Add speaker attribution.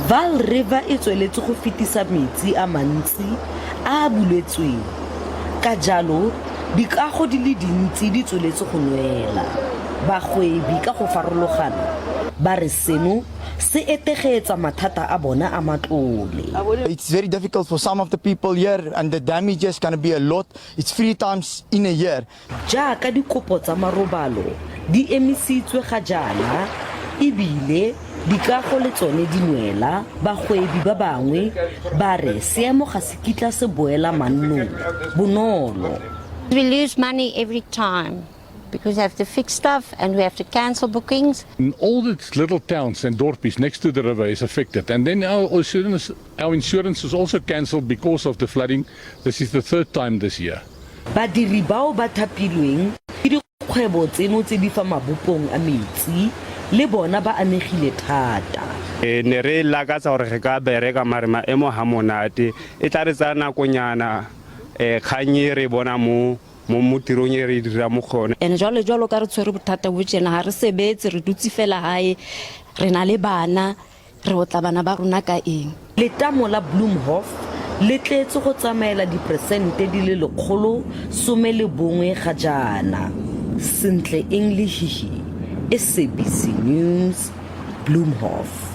Speaker 1: Vaal River e tsweletse go fetisa metsi a mantsi a a buletsweng, ka jalo dikago di le dintsi di tsweletse go nwela. Bagwebi ka go farologana ba re seno se etegetsa mathata a bona a matlole.
Speaker 2: It's very difficult for some of the people here and the damage is going to be a lot. It's three times in a year.
Speaker 1: Jaaka dikopo tsa marobalo di emisitswe ga jaana e bile dikago le tsone di nwela, bagwebi ba bangwe ba re seemo ga se kitla se boela mannong bonolo.
Speaker 3: We lose money every time because we have to fix stuff and we have to cancel bookings.
Speaker 4: And all the little towns and dorpies next to the river is affected. And then our insurance is also cancelled because of the flooding. This is the third time this year.
Speaker 1: Badiri bao ba thapilweng ke dikgwebo tseno tse di fa mabopong a metsi le bona ba amegile thata.
Speaker 5: Ne re lakatsa gore re ka bereka mare maemo ha monate e tla re tsaya nakonyana kgang e re bona mo mo tirong e re e dira mo gone.
Speaker 6: Ene jwale jwalo ka re tshwere bothata bo tjena ha re sebetse re dutse fela hae re na le bana re otla bana ba rona ka eng.
Speaker 1: Letamo la Bloemhof le tletse go tsamaela diperesente di le 111 ga jaana. Sentle Eng Lehihi, SABC News, Bloemhof.